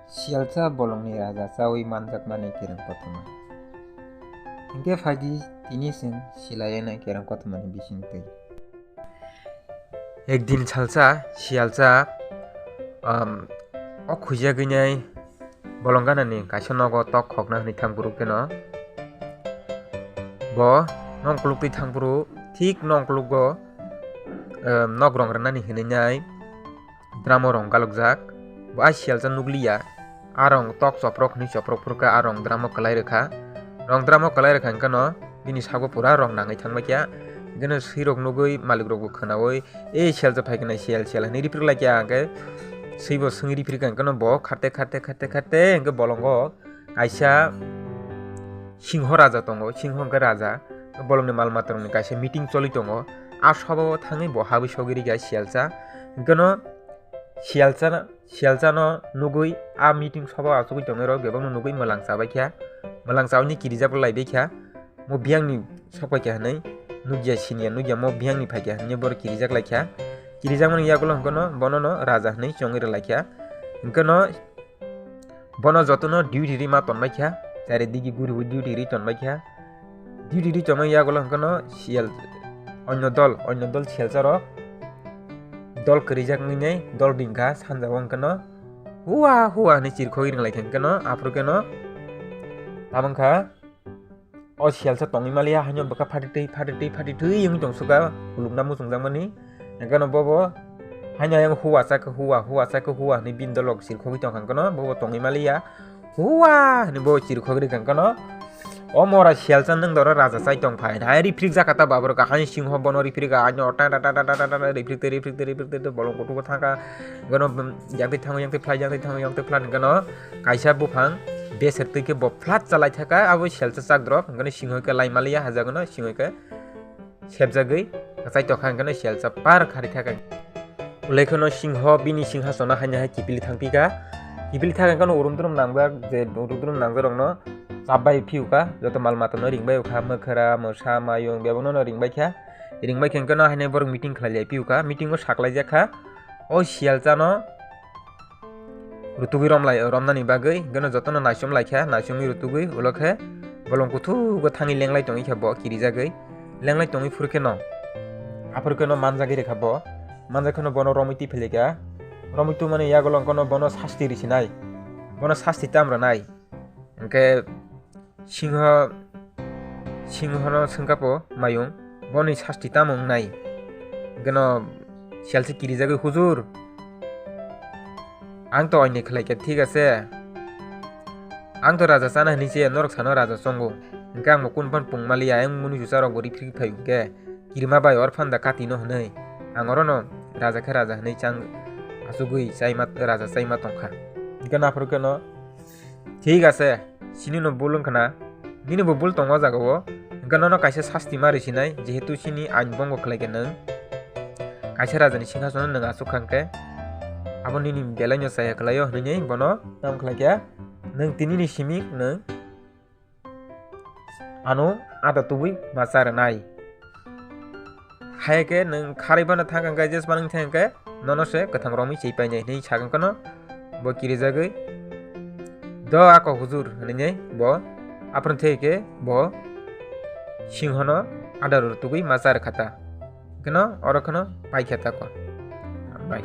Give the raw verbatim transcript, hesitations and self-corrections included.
Siyalsa bolongni raja chawi manjakmani kereng kothoma. Hinkhe phaidi tini chwng silaina kereng kothomani bisingtwi. Ekdin salsa siyalsa, um, o khuijagwinai bolong ganani kaisa nogo tok khokna hwnwi thangphuru kheno bo nongkhuluk twi thangphuru thik nongkhulukgo, um, nok rong rwnani hwnwi nai dramo rong galukjak. Bo a siyalsa nukliya, a rong tok choprok hwnwi choprok phurkha, a rong dramo kwlai rwkha. Rong dramo kwlai rwkha hwnkhe no bini sago pura rong nangwi thangbaikha. Hwnkhe no swirok nugwi malikrokbo khwnaui, "E siyalsa phaikhwnai, siyal, siyal," hwnwi riprik laikha. Hwnkhe swibo swngwi riprik kha, hwnkhe no bo kharte, kharte, kharte, kharte hwnkhe bolongo kaisa singho raja tongo, singho hwnkhe raja, bolongni mal matarokni kaisa meeting choli tongo. A sobao thangwi bo habwi sogwi rikha siyalsa. Hwnkhe no siyalsa, siyalsano nugwi a meeting sobao achugwi tongnairok bebakno nugwi mwlang chabaikha, mwlang chaui kirijak laibaikha. Mo biyangni sokpaikha hwnwi nukya, siniya nukya, mo biyangni phaikha hwnwi borok kirijak laikha. Kirijakmani yagulo hwnkhe no bono no raja hwnwi chongwi rwlaikha. Hwnkhe no bono jotono duty ri ma tonbaikha, chari digi guriui duty ri tonbaikha. Duty ri tongmani yagulo hwnkhe no siyal, onyo dol, onyo dol siyalsarok dol kwrijak wngwi nai dol ringkha, sanjao hwnkhe no hua hua hwnwi chirkhogwi ringlaikha, hwnkhe no aphuru khe no tamo wngkha. O siyalsa tongwi maliya, haino bwkha phatitwi, phatitwi, phatitwi wngwi tongsukha, khulukna muchungjakmani. Hwnkhe no bobo haino ayang hua chakhe hua, hua chakhe hua hwnwi bini dolok chirkhogwi tongkha, hwnkhe no bobo tongwi maliya. Hua hwnwi bo chirkhogwi rikha, hwnkhe no o mora siyalsa nwng doro raja chai tongphai. Hai riphrikjakha ta baborok, haino singho bono riphrikha, haino ta ta ta riphrikte, riphrikte, riphrikte bolong kutugo thangkha. Hwnkhe no, um, yangtwi thango, yangtwi phlai, yangtwi thango, yangtwi phlai, hwnkhe no kaisa buphang beser twi khe bo flat chalai thaka, abo siyalsa chak drop, hwnkhe no singho khe lai maliya, hajagano singho khe sepjagwi kwchai tokha, hwnkhe no siyalsa par khari thaka. Ulai kheno singho bini singhasono haino hai kipili thangpikha. Kipili thaka, hwnkhe no urum drum nangjak, je urum drum nangjakrokno chapbai phiyukha, joto mal matano ringbai ukha, mwkhra, mwsa, mayung, bebakno no ringbaikha. Ringbai khe hwnkhe no haino borok meeting khlai lai phiyukha, meeting o saklaijakha. O siyalsano rutugwi romlai, romnani bagwi, hwnkhe no jotono naichom laikha, naichomwi rutugwi, ulo khe bolong kuthugo thangwi lenglai tongwi kha bo kirijagwi, lenglai tongwi phuru khe no, aphuru khe no manjagwi rikha bo, manjak khe no bono romwi twi phailaikha, romwi tongmani yagulo hwnkhe no bono sasti risinai, bono sasti tam rwnai, hwnkhe Singho, singhono swngkha po mayung, "Boni sasti tamo wngnai?" Hwnkhe no siyalsa kirijagwi, "Hujur, ang to oinai khlaikha, thik ase. Ang to raja chana hwnwi se, norok sano raja chongo. Hwnkhe ang bo kunu phano pung maliya, ayang mwnwi chucharok bo riphrikwi phai hwnkhe, kirima bai or phanda katino hwnwi. Ang orono raja khe raja hwnwi chang achugwi chaima, raja chaima tongkha." Hwnkhe naphuru khe no Thik ase, sinino bul wngkha na? Nini bo bul tongo o jaga o. Hwnkhe nono kaisa sasti ma rwi sinai, jehetu sini ain bongo khlai khe nwng kaisa rajani singhasono nwng achuk kha hwnkhe, abo nini belai no chaya khlai o hwnwi bono tamo khlai khe nwng tini ni simi nwng ano ada tubui ma cha rwnai. Hai khe nwng kharwi phano thang khe, jesmani thang khe, nono se kwthang romwi chei painai hwnwi sa khe no bo kirijagwi, "Do ako hujur," hwnwi bo aphuru thwi khe bo singhono adaro tugwi ma cha rwkha ta. Hwnkhe no oro kheno pai khe ta ko. Hambai.